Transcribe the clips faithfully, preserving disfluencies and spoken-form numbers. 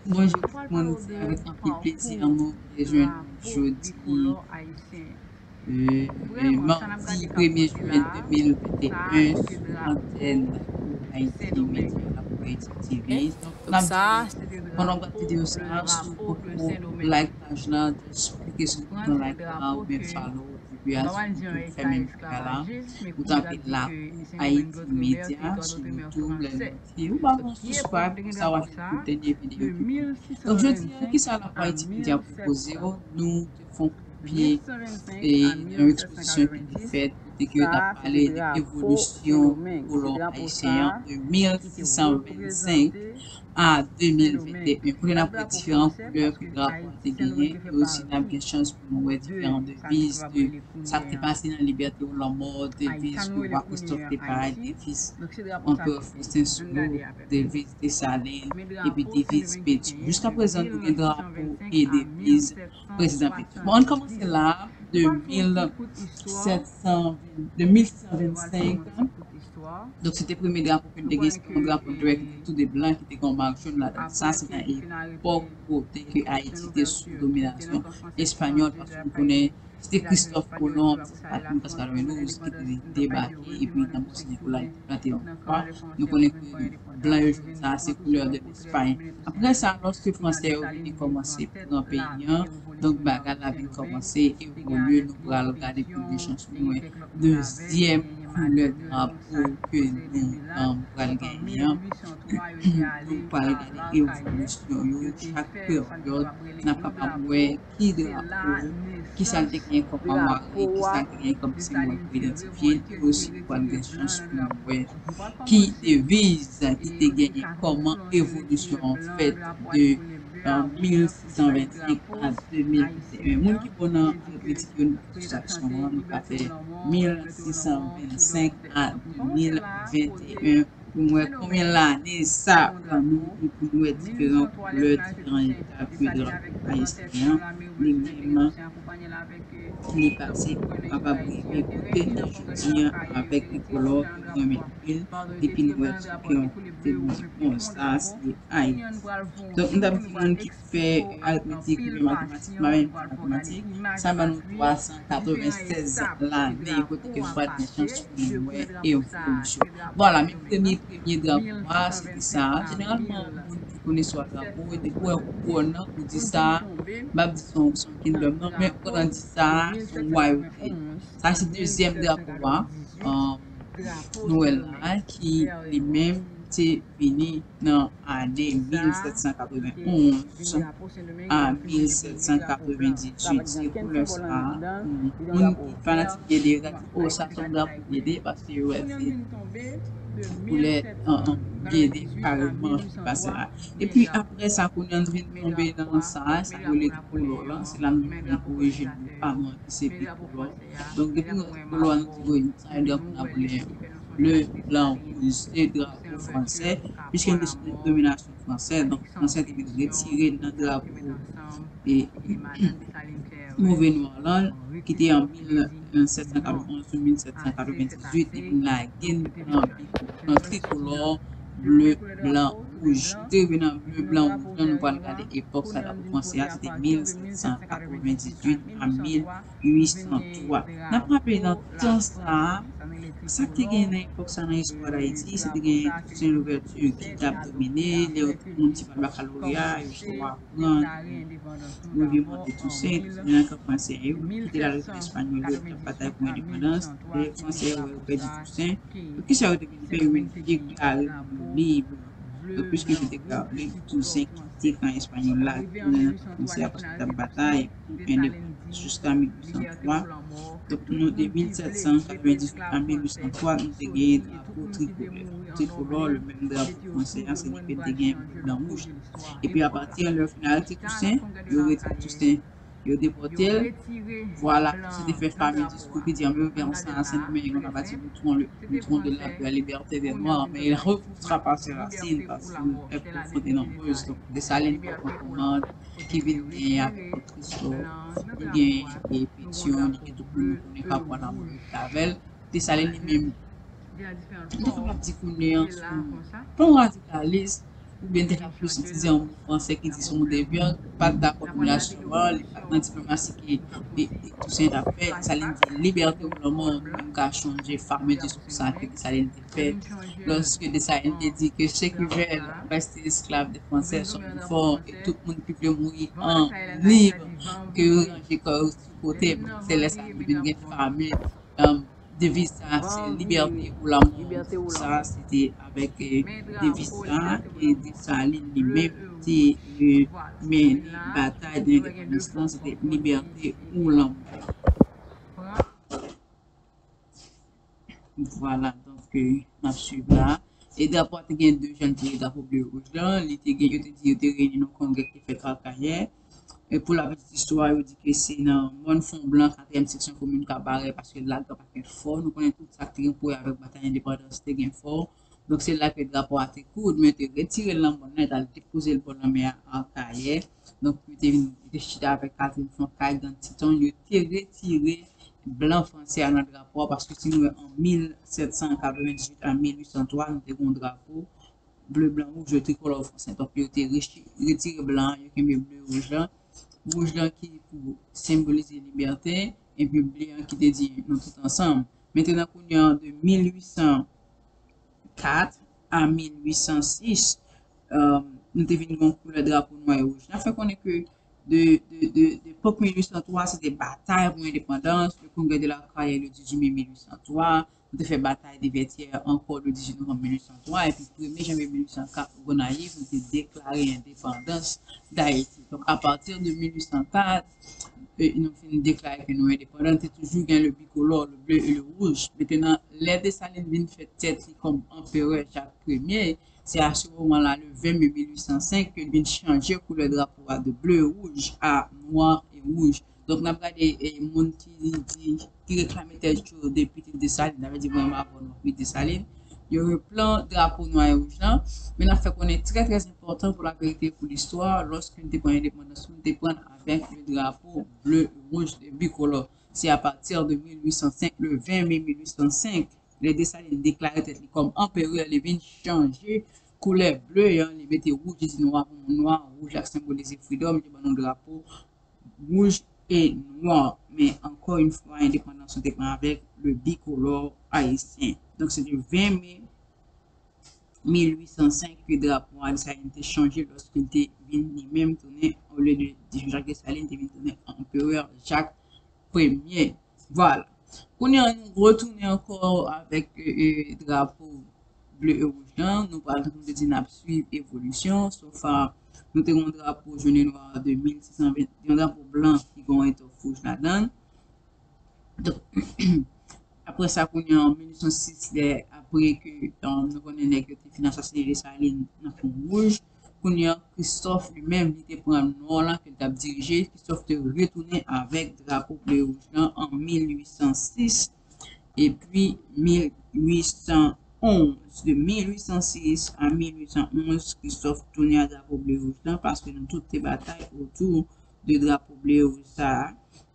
Bonjou tout moun, se avèk anpil plezi nou rejwenn jodi, e, e, madi premye jen de mil venteyen, sou antèn Haiti Media la pou Haiti T V. Donk, n ap di, pandan w gade videyo sa, si w poko like paj la, just klike sou bouton like la oubyen follow. Epi a sou YouTube, fè menm bagay la. Ou tape Lakou Haiti Media sou YouTube, lè nou di ou ba nou subscribe, konsa w ap jwenn tout dènye videyo ki pran. Donk, jodi a, kisa Lakou Haiti Media pwopoze w? Nou te fè yon kout pye, e, nan yon ekspozisyon ki te fèt, kote ke yo t ap pale de evolisyon kolò ayisyen an de mil sis san vennsenk a de mil venteyen. Kote n ap wè diferan koulè ke drapo a te genyen, e osi n ap gen chans pou nou wè diferan deviz de sa k te pase nan Libète ou Lanmò, deviz ke Wa Kristòf te bay, deviz Anperè Faustin Soulouque, deviz Desalin, epi deviz Pétion. Jiska prezan, nou gen drapo e deviz prezidan Pétion. Bon, ann kòmanse la, de mil sèt san, de mil sis san vennsenk. Donk, se te premye drapo ke n te gen, se te yon drapo dwèt ki te tou de blan, ki te gen yon mak jòn ladan. Sa, se nan epòk kote ke Ayiti te sou dominasyon espanyòl, paske nou konnen se te Kristòf Kolonb, se pa Pascal Reynolds ki te debake, epi nan Mont Sen Nikola, li te plante yon fwa. Nou konnen ke blan yo jwenn sa, se koulè de Lespay. Apre sa, lòske Fransè yo vini kòmanse pran peyi an, donk bagay la vin kòmanse evolye, nou pral gade pou gen chans pou nou wè dezyèm koulè drapo ke nou, um, pral genyen an. Nou pral gade evolisyon yo, chak peryòd, n ap kapab wè ki drapo, kisa l te genyen kòm anmare, kisa l te genyen kòm senbòl pou idantifye l, e osi nou pral gen chans pou nou wè ki deviz ki te genyen, kòman evolisyon an fèt de, euh, mil sis san vennsenk a de mil venteyen. Moun ki bon nan aritmetik yo, nan sou sa kesyon an, nou ka fè mil sis san vennsenk a de mil venteyen, pou n wè konbyen lane sa pran nou, e pou n wè diferan koulè, diferan etap ke drapo ayisyen an, li menm, li pase pou kapab rive kote n ye jodi an avèk trikolò ke nou renmen anpil, epi nou wè tou ke yon kote nou di, bon, sa se Ayiti. Donk, m t ap di moun ki fè aritmetik oubyen matematik, m pa menm fè matematik, sa ban nou twa san katrevennsèz lane kote ke nou pa t gen chans pou nou wè evolisyon. Vwala, men premye, premye drapo a, se te sa. Jeneralman, moun ki konnen istwa drapo, depi w wè yon kòn, ou di sa, m p ap di se yon, se yon kingdom, non, men ou konn di sa, se yon wayote. Sa se dezyèm drapo a, euh, nou wè la, ki li menm te vini nan ane mil sèt san katrevenn onz a mil sèt san katrevendizuit. Se koulè sa, moun ki fanatik Gede yo ka di, o, sa se yon drapo Gede, paske yo wè se koulè, an, an, Gede kareman ki pase la. Epi apre sa, kounye a nou vin tonbe nan sa, sa yo rele trikolò la, se la nou jwenn orijin nou, pa nou ki se trikolò. Donk, depi nou wè trikolò a, nou di, wi, sa e drapo Napoleyen. Le blan wouj, se drapo fransè, piske nou te sou dominasyon fransè, donk fransè te vin retire nan drapo e move nwa lan, ki te an mil sèt san katrevenn onz ou mil sèt san katrevendizuit, epi lage n nan, nan trikolò, ble, blan, wouj. Nou te rive nan ble, blan, wouj lan, nou pral gade epòk sa drapo fransè a, se te mil sèt san katrevendizuit a mil uit san twa. N ap raple nan tan sa a, sa k te genyen nan epòk sa nan istwa Dayiti, se te genyen Toussaint Louverture ki t ap domine, lè yo te moun ti pral bakaloreya, yo te aprann, yo vin monte Toussaint, Toussaint nan kan fransè yo, ki te la retou espanyòl yo, t ap batay pou endepandans, lè fransè yo wè yo pèdi Toussaint, kisa yo te vin fè, yo vin deklare yo lib. Donk, piske yo deklare Toussaint kite kan espanyòl la, tounen nan kan fransè a, paske l t ap batay pou endepandans jiska mil uit san twa. Donk, nou, de mil sèt san katrevendizuit a mil uit san twa, nou te genyen drapo trikolè. Trikolò, le menm drapo fransè a, se li ke te genyen ble, blan, wouj. Epi apati, lè yo fin arete Toussaint, yo retire Toussaint, yo depòte l. Vwala, se te fè fameux diskou ki di, en mille neuf cent un, Saint-Domingue, on a bâti le tronc, le, le tronc de la, de la liberté des Noirs, mais il retrouvera pas ses racines parce qu'il est profondément creuse. Donk, Desalin te pran kòmand, ki vin genyen avèk Lòt Kristòf, li genyen, e, Pétion, li gen tout moun nou konnen, Capois, Lamoureux, Clavel. Desalin li menm, nou te kapab di kounye a, se yon, pa yon radikalis, oubyen te ka plis itilize yon mo fransè ki di se yon devyan, ki pa t dakò pou nasyon an, li pa t nan diplomasi ke, e, e, Tousen t ap fè. Desalin di, libète ou lanmò, ou menm ka chonje fameux diskou sa ke Desalin te fè, lòske Desalin te di que ceux qui veulent rester esclaves des Français sont libres et tout moun ki vle mouri an lib, ke yo ranje kò yo sou kote. Se lè sa nou vin gen fameux, um, deviz sa, se libète ou lanmò. Sa, se te avèk, eh, deviz sa ke Desalin li menm te, eh, mennen batay de lendepandans lan, se te libète ou lanmò. Vwala, donk, eh, n ap swiv la. E drapo a te gen de jan l te ye drapo ble wouj lan. Li te gen, yo te di, yo te reyini nan yon kongrè ki te fèt Akayè. E pou la petite histoire, yo di ke se nan Mòn Fon Blan, katriyèm seksyon komin Kabarè, paske la gen pakèt fò. Nou konnen tout sa ki te gen pou wè avèk batay endepandans te gen fò. Donk, se la ke drapo a te koud, men yo te retire l nan mòn nan, yo t al depoze l bò lanmè a Akayè. Donk, yo te vin, yo te chita avèk Catherine Foncade, Gand Titon, yo te retire blan fransè a nan drapo a, paske si nou wè an mil sèt san katrevendizuit a mil uit san twa, nou te gen yon drapo ble, blan, wouj, trikolò fransè. Donk, yo te rechi-, retire blan an, yo kenbe ble, wouj lan. Wouj lan ki pou senbolize libète, epi ble an ki te di nou tout ansanm. Mentnan, kounye a, de mil uit san kat a mil uit san sis, euh, nou te vin gen yon koulè drapo nwa e wouj. N ap fè konnen ke de, de, de, de epòk mil uit san twa, se te batay pou endepandans, le Congrès de la Carrière le dizuit mai mil uit san twa, nou te fè batay de Vètyè ankò le dizuit novanm mil uit san twa, epi premye janvye mil uit san kat, Gonayiv, nou te deklare endepandans Dayiti. Donk, apati de mil uit san kat, e, nou fin deklare ke nou endepandan, te toujou gen le bicolore, le bleu et le rouge. Mentnan, lè Desalin vin fè tèt li kòm anperè Jak Premye, se a se moman la, le ven me mil uit san senk, ke l vin chanje koulè drapo a de bleu, rouge a noir et rouge. Donk, n ap gade, e, moun ki di, ki reklame tèt yo de pitit Desalin, sa vle di mwen m avè w, pitit Desalin, yo repran drapo nwa e wouj lan, men n ap fè konnen trè, trè enpòtan pou laverite, pou listwa, lòske n te pran endepandans, nou te pran l avèk le drapo bleu, rouge, bicolore. Se apati de mil uit san senk, le ven me mil uit san senk, lè Desalin deklare tèt li kòm anperè, li vin chanje koulè ble an, li mete wouj, li di nwa pou moun nwa, wouj la senbolize freedom, li ban nou drapo wouj e nwa. Men ankò yon fwa, endepandans nou te pran avèk le bicolore ayisyen. Donk, se te ven me mil uit san senk ke drapo a Desalin te chanje lòske l te vin li menm tounen, olye de, de Jean-Jacques Dessalines, te vin tounen anperè Jak Premye. Vwala. Kounye a, nou retounen ankò avèk, e, e, drapo ble e wouj lan. Nou pral, tankou m te di, n ap swiv evolisyon. So far, nou te gen yon drapo jòn e nwa de mil sis san ven, yon drapo blan ki gen yon etòf wouj ladan l. Donk, apre sa, kounye a, an mil uit san sis, lè, apre ke, um, nou konnen nèg yo te fin asasinen Desalin nan Pon Wouj, kounye a, Christophe li menm, li te pran nò lan ke l t ap dirije. Christophe te retounen avèk drapo ble wouj lan an mil uit san sis, epi mil uit san onz. De mil uit san sis a mil uit san onz, Christophe tounen a drapo ble wouj lan, paske nou tout te batay otou de drapo ble wouj sa a.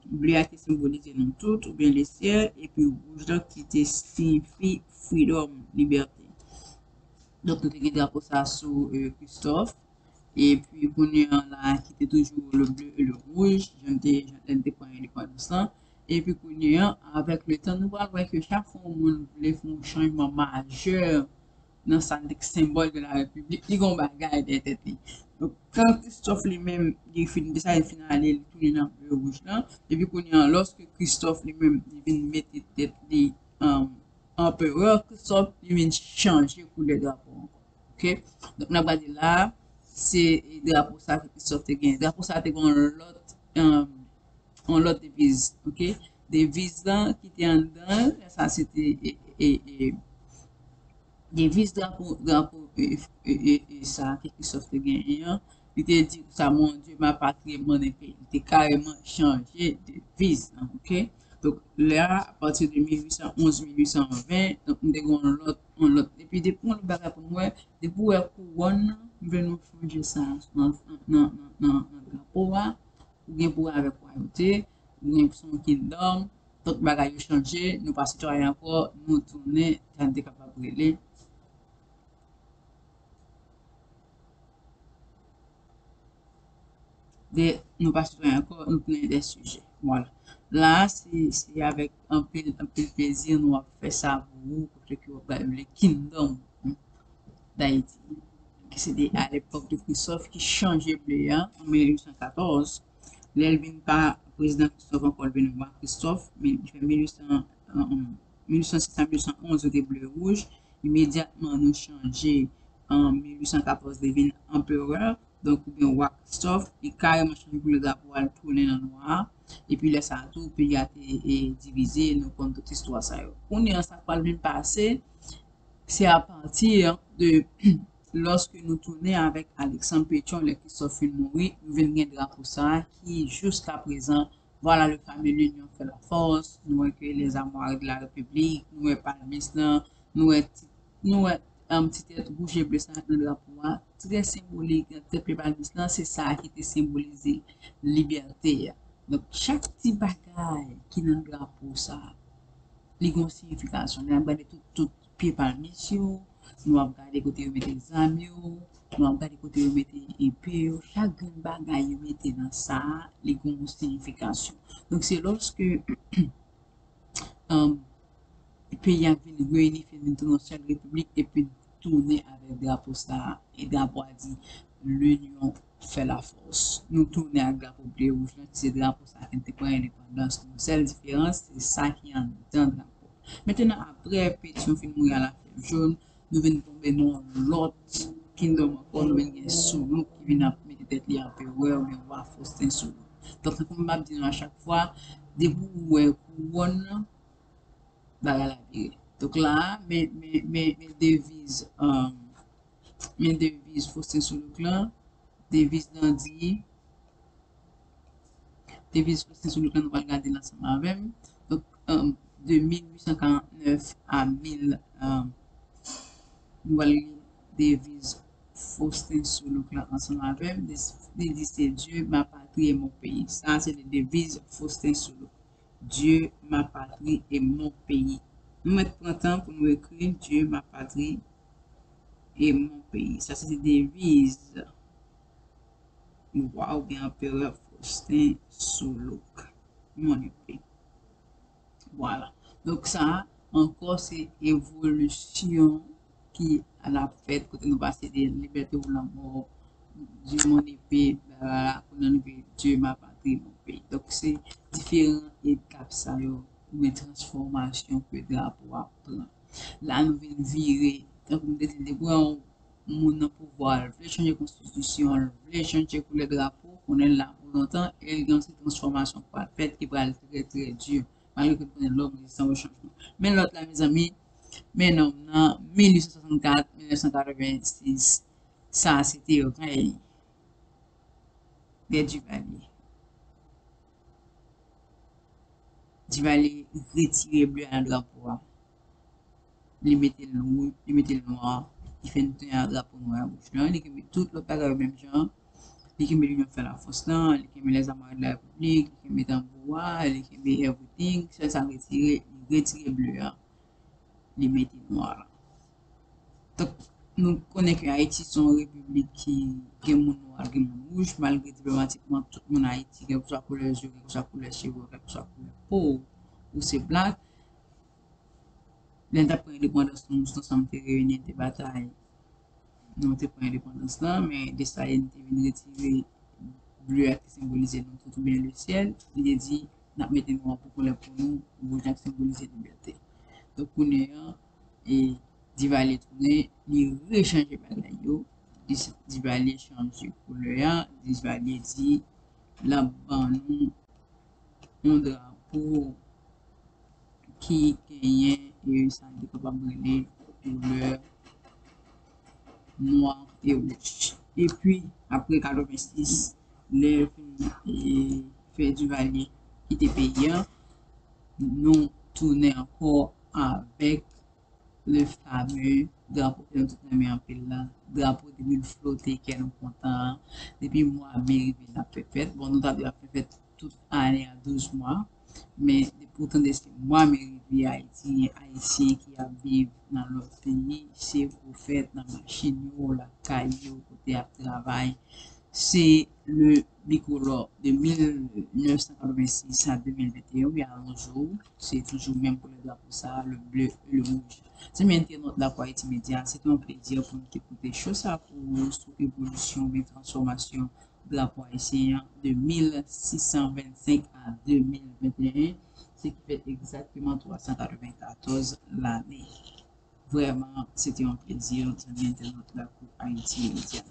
Ble a te senbolize nou tout, oubyen le syèl, epi wouj lan ki te siyifi freedom, libète. Donk, nou te gen drapo sa a sou, e, Christophe. Epi, kounye a la, ki te toujou le bleu et le rouge, jan te, jan te pran endepandans lan. Epi, kounye a, avèk le tan, nou pral wè ke chak fwa yon moun vle fè yon chanjman majè nan sa n te senbòl de la Repiblik, li gen yon bagay dèyè tèt li. Donk, kan Christophe li menm, li fin, Desalin fin ale, li tounen nan bleu rouge lan. Epi, kounye a, lòske Christophe li menm, li vin mete tèt li, um, anperè, Christophe, li vin chanje koulè drapo ankò. Ok? Donk, n ap gade la, se drapo sa ke Christophe te gen. Drapo sa te gen yon lòt, um, yon lòt deviz. Ok? Deviz lan ki te anndan, sa se te, e, e, e, deviz drapo, drapo, e, e, e, e, sa ke Christophe te genyen an. Li te di sa, Mon Dieu, ma patrie, mon pays. Li te kareman chanje deviz lan, ok? Donk, la, apati de mil uit san onz, mil uit san ven, donk, m te gen yon lòt, yon lòt. Epi, depi yon lòt bagay pou m wè, depi w wè kouwòn nan, m vle nou sonje sa, nan, nan, nan, nan, nan drapo a, ou gen pou wè avèk wayote, ou gen pou se yon kingdom, tout bagay yo chanje, nou pa sitwayen ankò, nou tounen, jan n te kapab rele. de, nou pa sitwayen ankò, nou tounen de sijè. Vwala. La, se, se avèk anpil, anpil plezi nou ap fè sa pou ou, kote ke w ap gade le Kingdom d'Haïti, ki se te a lepòk de Christophe ki chanje ble a an mil uit san katòz. Lè l vin pa prezidan Christophe ankò, l vin wa Christophe, men li fè mil uit san, mil uit san sis a mil uit san onz, yo te ble wouj. Imedyatman, nou chanje an mil uit san katòz, li vin anperè, donk, oubyen wa Christophe, li kareman chanje koulè drapo a, l tounen nan nwa a. Epi lè sa a tou, peyi a te, e, divize, nou konn tout istwa sa yo. Kounye a, sa k pral vin pase, se apati de lòske nou tounen avèk Alexandre Pétion, lè Christophe fin mouri, nou vin gen drapo sa a ki jiska prezan, voilà le fameux l'union fait la force, nou wè ke les armoiries de la République, nou wè palmis lan, nou wè ti, nou wè, um, ti tèt wouj e ble sa nan drapo a, trè senbolik, nan tèt palmis lan, se sa ki te senbolize libète a. Donk, chak ti bagay ki nan drapo sa, li gen yon siyifikasyon. Lè n ap gade tout, tout pye palmis yo, nou ap gade kote yo mete zam yo, nou ap gade kote yo mete epe yo. Chak grenn bagay yo mete nan sa a, li gen yon siyifikasyon. Donk, se lòske, um, peyi a vin reyinifye, vin tounen yon sèl repiblik, epi tounen avèk drapo sa a, e drapo a di, l'union fait la force. Nou tounen ak drapo ble wouj lan, ki se drapo sa a ki te pran endepandans nou. Sèl diferans, se sa ki anndan drapo. Mentenan, apre Pétion fin mouri a lafyèv jòn, nou vin tonbe nan yon lòt kingdom ankò, nou vin gen Soulouk ki vin ap mete tèt li anperè oubyen wa Faustin Soulouk. Donk, tankou m ap di nou a chak fwa, depi ou wè kouwòn nan, bagay la vire. Donk la, men, men, men, men deviz, um, men deviz Faustin Soulouk lan, deviz lan di, deviz Faustin Soulouk lan, nou pral gade l ansanm avè m. Donk, um, de mil uit san karant nèf a mil, um, nou pral li deviz Faustin Soulouk lan ansanm avè m. Li di, se Dieu, ma patrie et mon pays. Sa, se deviz Faustin Soulouk. Dieu, ma patrie et mon pays. Nou mèt pran tan pou nou ekri Dieu, ma patrie et mon pays. Sa se deviz wa oubyen anperè Faustin Soulouk. Mon épée. Vwala. Donk sa ankò se evolisyon ki al ap fèt kote nou pase de liberté ou la mort, Dieu mon épée, blablabla, kounye a nou vin Dieu ma patrie mon pays. Donk se diferan etap sa yo, oubyen transfòmasyon ke drapo a pran. La nou vin vire, tankou m te di l, depi yon moun nan pouvwa, l vle chanje konstitisyon, l vle chanje koulè drapo, konnen l la pou lontan, e l gen yon seri transfòmasyon k pral fèt ki pral trè, trè di. Malgre ke nou konnen lòm rezistan o chanjman. Men lòt la, mezanmi, men nonm nan, mil uit san swasannkat, mil nèf san katrevensis, sa se te rèy de Duvalier. Duvalier retire ble a nan drapo a. Li mete l wou-, li mete l nwa. Li fè n tounen a drapo nwa e wouj lan. Li kenbe tout lòt bagay yo menm jan. Li kenbe l'union fait la force lan, li kenbe les armoiries de la République, li kenbe tanbou a, li kenbe everything. Sèl sa l retire, li retire ble a. Li mete nwa la. Donk, nou konnen ke Ayiti se yon repiblik ki gen moun nwa, gen moun wouj, malgre diplomatikman, tout moun Ayiti, kèlkeswa koulè je w, kèlkeswa koulè cheve w, kèlkeswa koulè po w, ou se black. Lè n t ap pran endepandans nou, nou ansanm te reyini, te batay. Nou te pran endepandans lan, men Desalin te vin retire ble a ki senbolize nou tout oubyen le syèl. Li te di, n ap mete nwa pou koulè po nou, wouj la ki senbolize libète. Donk, kounye a, e Duvalier tounen, li rechanje bagay yo. Di-, Duvalier chanje koulè a. Duvalier di, l ap ban nou yon drapo ki genyen, e sa nou te kapab rele koulè nwa e wouj. Epi, apre katrevensis, lè yo fin, e, fè Duvalier kite peyi a, nou tounen ankò avèk le fameux drapo ke nou tout renmen anpil la, drapo depi l flote, kè nou kontan an, depi mwa me rive l ap fè fèt. Bon, nou ta dwe ap fè fèt tout ane a douz mwa, men depi w tande se mwa me rive Ayiti, Ayisyen ki ap viv nan lòt peyi, se pou fèt nan machin yo, lakay yo, kote y ap travay, Se le bikolò de mil nèf san katrevensis a de mil venteyen, wi, a nos jours, se toujou menm koulè drapo sa, le bleu et le rouge. Zanmi entènot Lakou Ayiti Medya, se te yon plezi pou nou te pote cho sa pou ou sou evolisyon oubyen transfòmasyon drapo ayisyen an de mil sis san vennsenk a de mil venteyen, se ki fè egzakteman twa san katrevenkatòz lane. Vrèman, se te yon plezi, zanmi entènot Lakou Ayiti Medya.